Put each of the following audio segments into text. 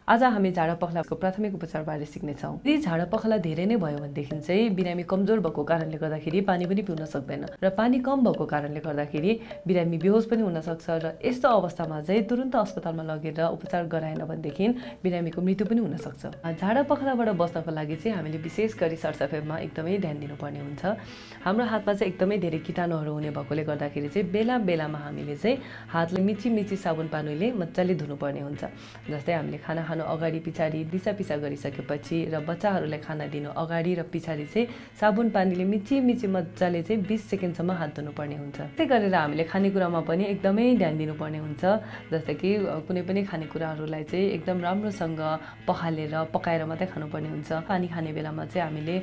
आज हामी झाडा पखालाको प्राथमिक उपचारबारे सिक्नेछौँ। यदि झाडा पखाला धेरै नै भयो भनेदेखि चाहिँ बिरामी कमजोर भएको कारणले गर्दाखेरि पानी पनि पिउन सक्दैन र पानी कम भएको कारणले गर्दाखेरि बिरामी बेहोस पनि हुन सक्छ र यस्तो अवस्थामा चाहिँ तुरुन्त अस्पतालमा लगेर उपचार गराएन भनेदेखि बिरामीको मृत्यु पनि हुन सक्छ। झाडा पखालाबाट बच्नको लागि चाहिँ हामीले विशेष गरी सरसफाइमा एकदमै ध्यान दिनुपर्ने हुन्छ। हाम्रो हातमा चाहिँ एकदमै धेरै कीटाणुहरू हुने भएकोले गर्दाखेरि चाहिँ बेला बेलामा हामीले चाहिँ हातले मिची साबुन पानीले मजाले धुनुपर्ने हुन्छ। जस्तै हामीले खाना खानु अगाडि पछाडि दिसापिसा गरिसकेपछि र बच्चाहरूलाई खाना दिनु अगाडि र पछाडि चाहिँ साबुन पानीले मिची मजाले चाहिँ 20 सेकेन्डसम्म हात धुनुपर्ने हुन्छ। त्यसै गरेर हामीले खानेकुरामा पनि एकदमै ध्यान दिनुपर्ने हुन्छ। जस्तै कि कुनै पनि खानेकुराहरूलाई चाहिँ एकदम राम्रोसँग पखालेर पकाएर मात्रै खानुपर्ने हुन्छ। पानी खाने बेलामा चाहिँ हामीले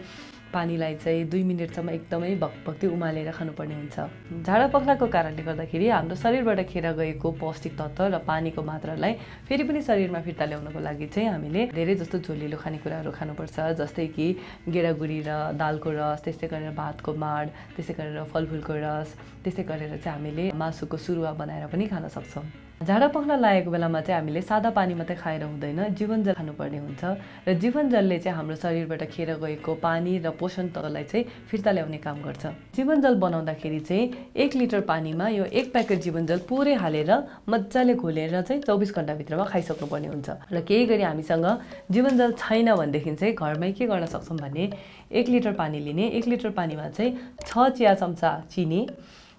पानीलाई चाहिँ 2 मिनेटसम्म एकदमै भकभक्ती उमालेर खानुपर्ने हुन्छ। झाडा पखालाको कारणले गर्दाखेरि हाम्रो शरीरबाट खेर गएको पौष्टिक तत्त्व र पानीको मात्रालाई फेरि पनि शरीरमा फिर्ता ल्याउनको लागि चाहिँ हामीले धेरै जस्तो झोलिलो खानेकुराहरू खानुपर्छ। जस्तै कि गेडागुडी र दालको रस, त्यस्तै गरेर भातको माड, त्यस्तै गरेर फलफुलको रस, त्यस्तै गरेर चाहिँ हामीले मासुको सुरुवा बनाएर पनि खान सक्छौँ। झाडा पखाला लागेको बेलामा चाहिँ हामीले सादा पानी मात्रै खाएर हुँदैन, जीवनजल खानुपर्ने हुन्छ र जीवनजलले चाहिँ हाम्रो शरीरबाट खेर गएको पानी र पोषण तत्त्वलाई चाहिँ फिर्ता ल्याउने काम गर्छ। जीवनजल बनाउँदाखेरि चाहिँ 1 लिटर पानीमा यो 1 प्याकेट जीवनजल पुरै हालेर मजाले घोलेर चाहिँ 24 घण्टाभित्रमा खाइसक्नुपर्ने हुन्छ। र केही गरी हामीसँग जीवनजल छैन भनेदेखि चाहिँ घरमै के गर्न सक्छौँ भने 1 लिटर पानी लिने, 1 लिटर पानीमा चाहिँ 6 चिया चम्चा चिनी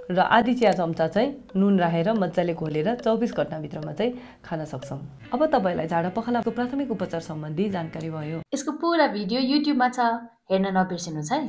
र आधी चिया चम्चा चाहिँ नुन राखेर मजाले घोलेर 24 घण्टाभित्रमा चाहिँ खान सक्छौँ। अब तपाईलाई झाडा पखालाको प्राथमिक उपचार सम्बन्धी जानकारी भयो। यसको पुरा भिडियो युट्युबमा छ, हेर्न नबिर्सिनुहोस् है।